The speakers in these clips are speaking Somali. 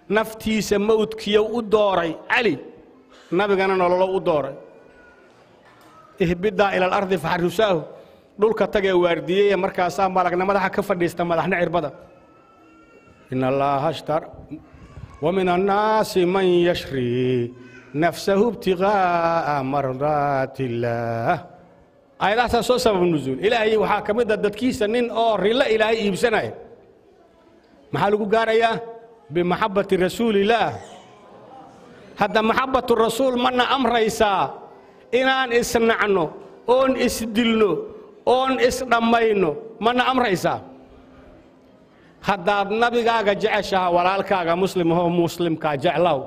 Naftiisa mawdkiyo u dooray Cali, nabigana nololo u dooray. Ihbidaa ila alardi faxarusaahu, dhulka tagee waardiyey. Markaasaa malagna madaxa ka fadhiista, madaxna cirbada. In Allaaha ashtar wa min annaasi man yashri nafsahu ibtiqaa'a mardaati illaah. Aayadahaasaa soo sabab nuzuul. Ilaahay waxaa ka mid a dadkiisa nin oo rilo Ilaahay iibsanaya. Maxaa lagu gaarayaa? Bimaxabbati rasuulillaah. Hadda maxabbatu rasuul mana amraysaa inaan isnacno oon isdilno oon isdhammayno? Mana amraysaa? Haddaad nabigaaga jeceshaha, walaalkaaga muslimahoo muslimkaa jeclow.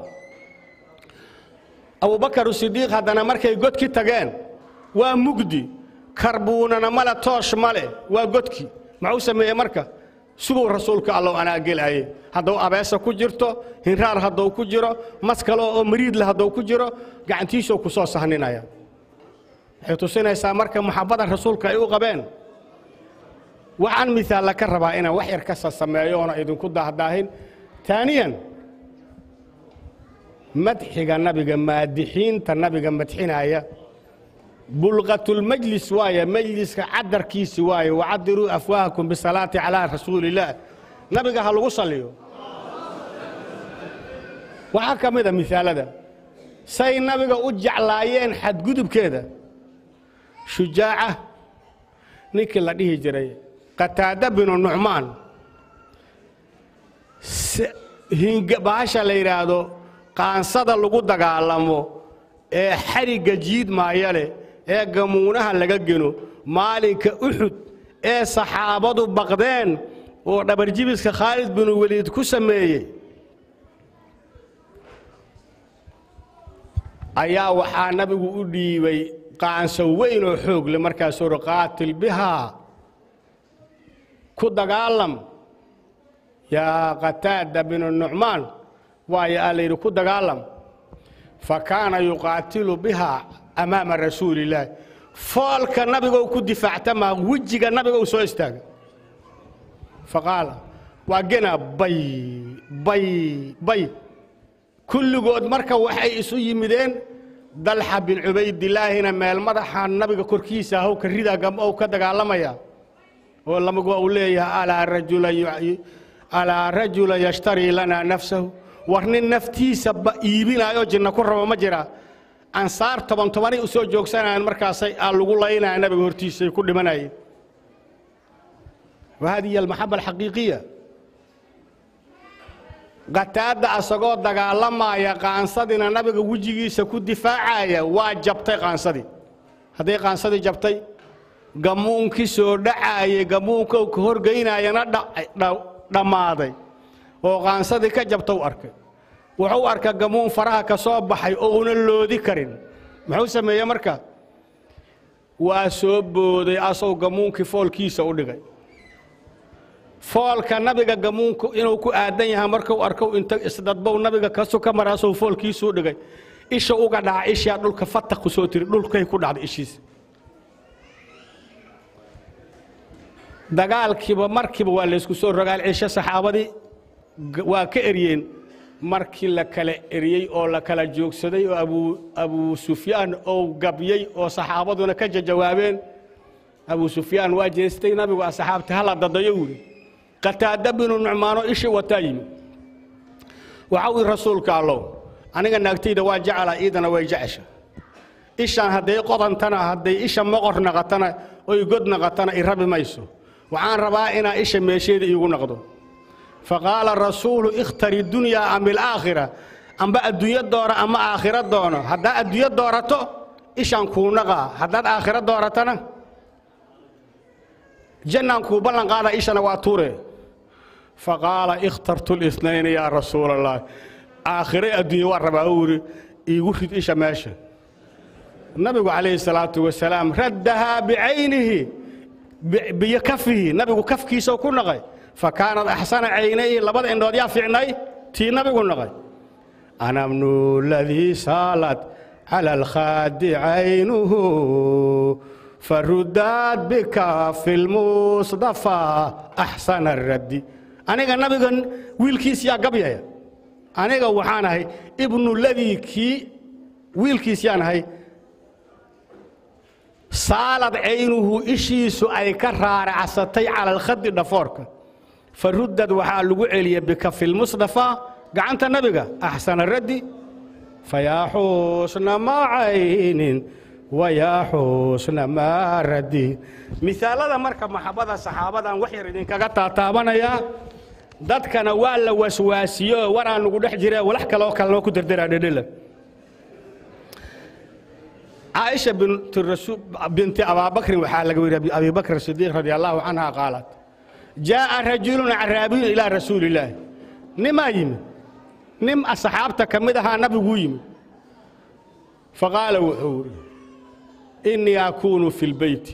Abubakar Sidiiq haddana markay godki tageen, waa mugdi, karbuunana male, toosh male, waa godki. Muxuu sameeyey marka? Sugow rasuulka Allow, anaa gelaaye. Hadduu abeesa ku jirto, hinraar hadduu ku jiro, mas kale oo mariid leh hadduu ku jiro, gacantiisuu ku soo sahninaya. Waxay tusinaysaa marka muxabbada rasuulka ay u qabeen. Waxaan miaalla ka rabaa inaan wax yar ka sasameeyo oona idinku daahdaahin. Taaniyan, madxiga nabiga, maadixiinta nabiga madxinaaya, bulqatulmajlis waaye, majliska cadarkiisi waaye. Wacadiruu afwaahakum bisalaati calaa rasuulillaah. Nabiga ha lagu salliyo. Waxaa ka mid a miaalada say nabiga u jeclaayeen xadgudubkeeda, Shujaaca ninkii la dhihi jiray, Qataada binu Nucmaan, bahasha la yidhaahdo qaansada lagu dagaalamo ee xarigga jiidmaaya leh ee gamuunaha laga geno, maalinka Uxud ee saxaabadu baqdeen oo dhabarjibiska Khaalid binu Weliid ku sameeyey, ayaa waxaa nabigu u dhiibay qaanso weyn oo xoog leh. Markaasuu uri: "Qaatil bihaa, ku dagaalam, yaa Qataada binu Nucmaan." Waayo aa la yidhi ku dagaalam. Fa kaana yuqaatilu bihaa amaama rasuuliillaahi, foolka nabigou ku difaactamaa, wejiga nabigou soo istaaga. Faqaala, waa gena bay bay bay. Kulligood marka waxay isu yimideen Dalxa bin Cubaydilaahina meel madaxa nabiga korkiisa ahow ka rida ow ka dagaalamaya oo lamagu uu leeyahay: "Alaa rajula yashtarii lanaa nafsahu?" War nin naftiisa iibinaayo jinna ku rabo ma jira? Ansaar toban tobanay u soo joogsanayaan, markaasay aa lagu laynaya, nabiga hortiisay ku dhimanayeen. Wa hadihi almaxaba alxaqiiqiya. Qataada asagoo dagaalamaya, qaansadina nabiga wejigiisa ku difaacaya, waa jabtay qaansadii. Hadday qaansadii jabtay, gamuunkii soo dhacaayay, gamuunka ka horgeynaayana dhammaaday oo qaansadii ka jabta u arkay. Wuxuu arka gamuun faraha ka soo baxay ouna loodi karin. Muxuu sameeyey marka? Waa soo booday asoo gamuunkii foolkiisa u dhigay, foolka nabiga gamuunku inuu ku aadan yahay markuu arkow, inta isdadbow nabiga kasu ka maraasou foolkiisuu dhigay. Isha uga dhaca, ishaa dhulka fataq ku soo tiri, dhulkay ku dhacday ishiisa. Dagaalkiiba markiiba waa laysku soo rogaal cisho, saxaabadii waa ka eryeen. Markii la kala eryey oo la kala joogsaday oo Abuu Sufyaan ou gabyey oo saxaabaduna ka jawaabeen, Abuu Sufyaan waa jeestay. Nabigu asxaabta hala dadayo wuri. Qataada binu Nucmaano ishi wataa yimi. Waxa uu: "Rasuulka Allow, aniga naagtayda waa jeclaa, iidana way jecesha. Ishaan hadday qodantana, hadday isha moqor naqatana oy god naqatana, i rabi mayso. Waxaan rabaa inaa isha meesheeda iigu naqdo." Faqaala rasuulu: "Ikhtari dunyaa am ilaakhira? Amba adduunyo doora ama aakhiro doono. Haddaa adduunyo doorato, ishaan kuu naqaa. Haddaad aakhiro dooratana, jannaan kuu ballan qaada, ishana waa tuure." Faqaala: "Ikhtartu lisnayni yaa rasuul Allah, aakhire adduunye waa rabaa." Uu yidhi: "Iigu rid isha meesha." Nabigu calayhi salaatu wasalaam raddahaa bicaynihi, bikafihi, nabigu kafkiisa ku naqay. Fa kaanat axsana caynayhi, labada indhood yaa fiicnay? Tii nabigu naqay. Ana bnu ladii saalat cala alkhaadi caynuhu farudaad bika fi lmusdafaa axsana raddi. Aniga nabiga wiilkiis yaa gabyaya. Aniga waxaan ahay ibnu ladii kii wiilkiisyaan ahay saalad caynuhu ishiisu ay ka raaracsatay cala alkhadi dhafoorka faruddad waxaa lagu celiyey bikafi lmusdafaa gacanta nabiga axsana raddi fayaa xusna macaynin wayaa xusna maa raddi. Misaalada marka maxabada saxaabadan wax yar idinkaga taataabanayaa dadkana waa la waswaasiyo waraa nugu dhex jire walax kaloo kalena ku derderaa dhedhela. Caaisha binti Abaabakrin waxaa laga weriyay Abi Bakr Sidiiq radi allahu canha qaalat jaa'a rajulun caraabiyun ilaa rasuulillaahi. Nimaa yimid, nin asxaabta ka mid ahaa nabiguu yimid. Faqaala wuxuu yidhi innii akuunu fi lbeyti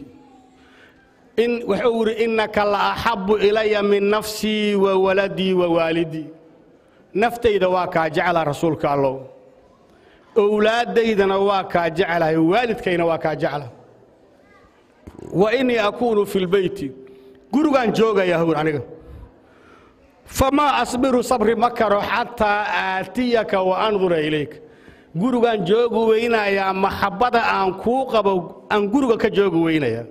in wuxuu yidhi innaka la axabbu ilaya min nafsii wa waladii wa waalidii. Naftayda waa kaa jeclaa rasuulka Allow, owlaadaydana waa kaa jeclahay, waalidkayna waa kaa jecla. Wa innii akuunu fi lbeyti gurigaan joogayaa howr aniga famaa asbiru sabri ma karo xataa aatiyaka wa andura ilayka. Gurigaan joogi weynayaa maxabbada aan kuu qabo aan guriga ka joogi weynayaa.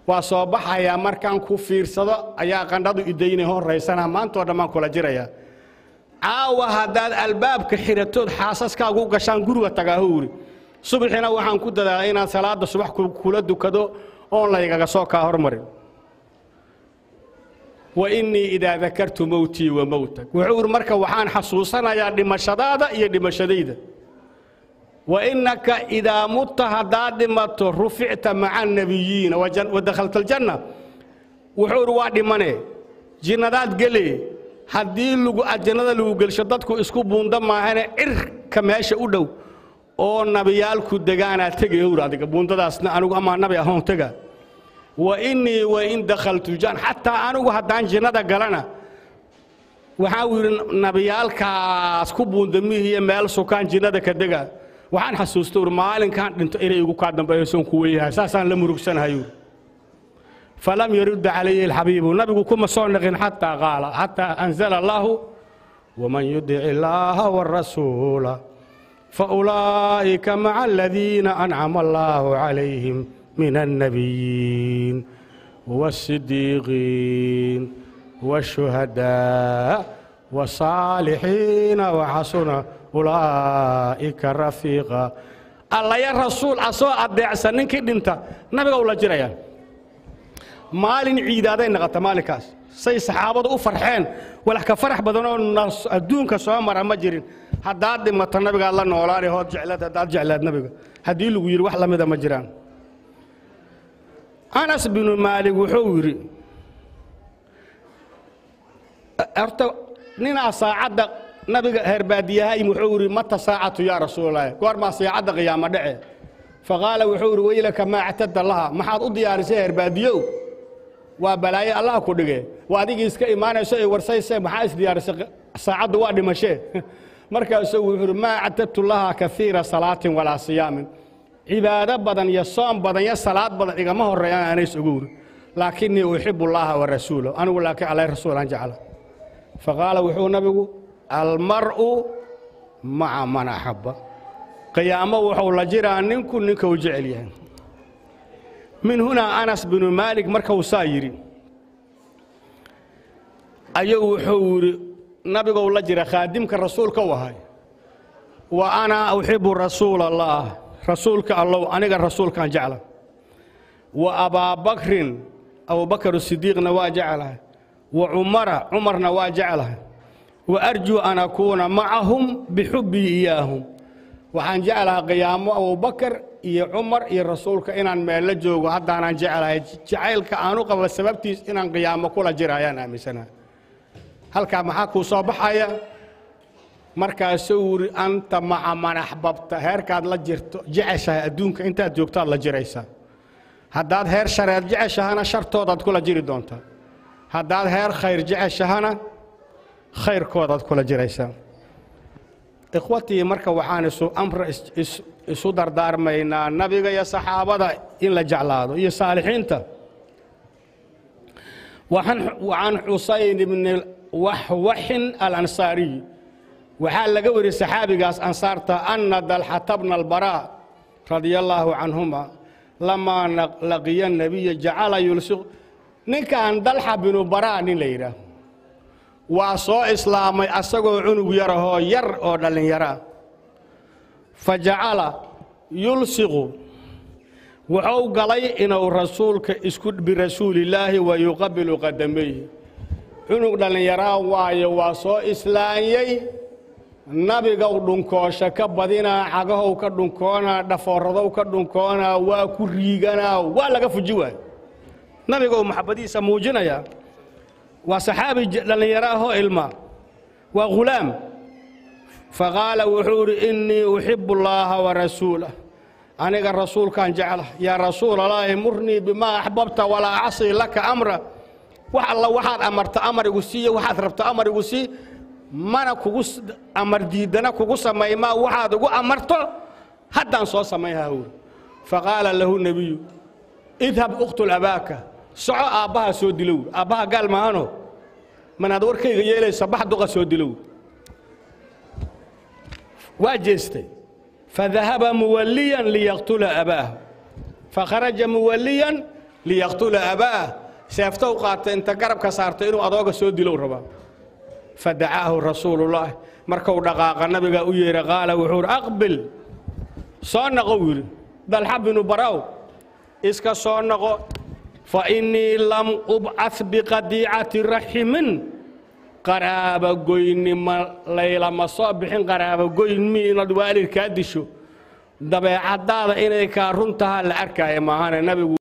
Waa soo baxayaa markaan ku fiirsado ayaa qandhadu idaynay horraysana maantoo dhan baan kula jirayaa. Caawa haddaad albaabka xiratood xaasaskaagu gashaan guriga tagaa howri. Subaxina waxaan ku dadaalay inaan salaada subax kula dukado oon laygaga soo kaa hormarin. Wa innii idaa dakartu mowtii wa mowtak wuxuu yidhi marka waxaan xasuusanayaa dhimashadaada iyo dhimashadayda. Wa innaka idaa mutta haddaad dhimato ruficta maca annabiyiina wa dakhalta aljanna. Wuxuu yidhi waa dhimane jinnadaad gele haddii lagu jannada lagu gelsho dadku isku buunda maahane cirka meesha u dhow oo nabiyaalku degaanaa tegay howr adiga buundadaasna anigu amaa nabi ahoon tega. Wa innii wa in dakhaltu jan xataa anigu haddaan jinnada galana waxaa uu yidhi nabiyaalkaas ku buundamihiiyo meel sukaan jinnada ka dega. Waxaan xasuusta ur maalinkaan dhinto inay igu kaa dambeeysoon ku weeyahay saasaan la murugsanahay ur. Falam yarudda calayhi alxabiibu nabigu kuma soo naqin xataa qaala xataa anzala allaahu waman yudic illaaha warasuula faulaa'ika maca aladiina ancama allaahu calayhim min annabiyiin waasidiiqiin waashuhadaa wasaalixiina waxasuna ulaa'ika rafiiqa. Allaya rasuul asoo adeecsan ninkii dhinta nabiga ula jiraya. Maalin ciidaaday naqata maalinkaas say saxaabadu u farxeen walax ka farax badanoo adduunka soo mara ma jirin. Haddaad dhimato nabigaad la noolaanay hood jeclaad haddaad jeclaad nabiga haddii lagu yidhi wax lamida ma jiraan. Anas binu Maalik wuxuu yidhi horta ninaa saacadda nabiga heerbaadiyahay wuxuu yidhi mata saacatu yaa rasuulallaahi goormaa saacadda qiyaamo dhece. Faqaala wuxuu yidhi weylaka maa actada laha maxaad u diyaarisay heerbaadiyow waa balaayo allah ku dhige waa adigii iska imaanayso ee warsayse maxaa isdiyaarisay saacaddu waa dhimashee. Markaasuu wuxuu yidhi maa actadtu laha kaiira salaatin walaa siyaamin cibaado badan iyo soom badan iyo salaad badan igama horreeyaan anays ugu wuri laakinii uxibu allaha wa rasuulahu anigu laakiin alla rasuulaan jecla. Faqaala wuxuu nabigu almar'u maca man axabba qiyaamo wuxuu la jiraa ninku ninka uu jecel yahay. Min hunaa Anas binu Maalik markuu saa yidhi ayuu wuxuu yidhi nabigou la jira khaadimka rasuulka u ahay wa ana uxibu rasuula allaah rasuulka Allow aniga rasuulkaan jecla wa Abaabakrin Abubakar Sidiiqna waa jeclahay wa Cumara Cumarna waa jeclahay wa arjuu an akuuna macahum bixubbii iyaahum. Waxaan jeclahaa qiyaamo Abubakar iyo Cumar iyo rasuulka inaan meel la joogo haddaanaan jeclahay jacaylka aanu qabo sababtiis inaan qiyaamo kula jira ayaan aaminsanahay. Halkaa maxaa kuu soo baxaya? Markaasuu yidhi anta maca man axbabta heerkaad la jirto jeceshahay adduunka intaad joogtaad la jiraysaa. Haddaad heer shareed jeceshahana shartoodaad kula jiri doontaa, haddaad heer khayr jeceshahana khayrkoodaad kula jiraysaa. Ikhwatii marka waxaan isu amra isu dardaarmaynaa nabiga iyo saxaabada in la jeclaado iyo saalixiinta. Waxwaxin Alansaariy, waxaa laga wariyey saxaabigaas ansaarta, anna Dalxata bna Albaraa radia allaahu canhuma lamaa laqiya nabiya jacala yulsiq. Ninkan Dalxa binu Baraa nin la yidhaah waa soo islaamay asagoo cunug yarahoo yar oo dhallinyaraa. Fa jacala yulsiqu, wuxuu galay inuu rasuulka isku birasuulillaahi wa yuqabilu qadamayhi. Cunug dhallinyaraa waayo, waa soo islaanyey, nabigow dhunkoosha ka badinaa, cagahow ka dhunkoonaa, dhafooradow ka dhunkoonaa, waa ku riiganaa, waa laga fuji waayo. Nabigow maxabadiisa muujinayaa. Waa saxaabi dhallinyaro ahoo ilma, waa ghulaam. Faqaala, wuxuu idhi: innii uxibu allaaha wa rasuulah, aniga rasuulkaan jecla. Yaa rasuulalaahi, murnii bimaa axbabta walaa acsii laka amra. Wax alla waxaad amarta amar igu siiyo, waxaad rabto amar igu sii, mana kugu amar diidana, kugu samaymaa waxaad ugu amarto, haddaan soo samayhaa wuuri. Faqaala lahu nebiyu: idhab uqtul abaaka, soco aabbaha soo dilow. Aabbaha gaal maahano, manaad warkayga yeelaysa, bax duqa soo dilow. Waa jeestay. Fadahaba muwalliyan liyaqtula abaah, fakharaja muwalliyan liyaqtula abaah. Seeftow qaatay, inta garabka saartay inuu adooga soo dilow rabaa. Fadacaahu rasuulullaah. Markuu dhaqaaqa nabigaa u yeehay. Qaala, wuxuu uhi: aqbil, soo naqow yidhi, Dalxa binu Baraw, iska soo noqo, fa innii lam ubcad biqadiicati raximin, qaraaba goynima laylama soo bixin. Qaraaba goynmi inaad waalid kaa disho, dabeecaddaada inay kaa run tahaa la arkaaya maahane nabigu.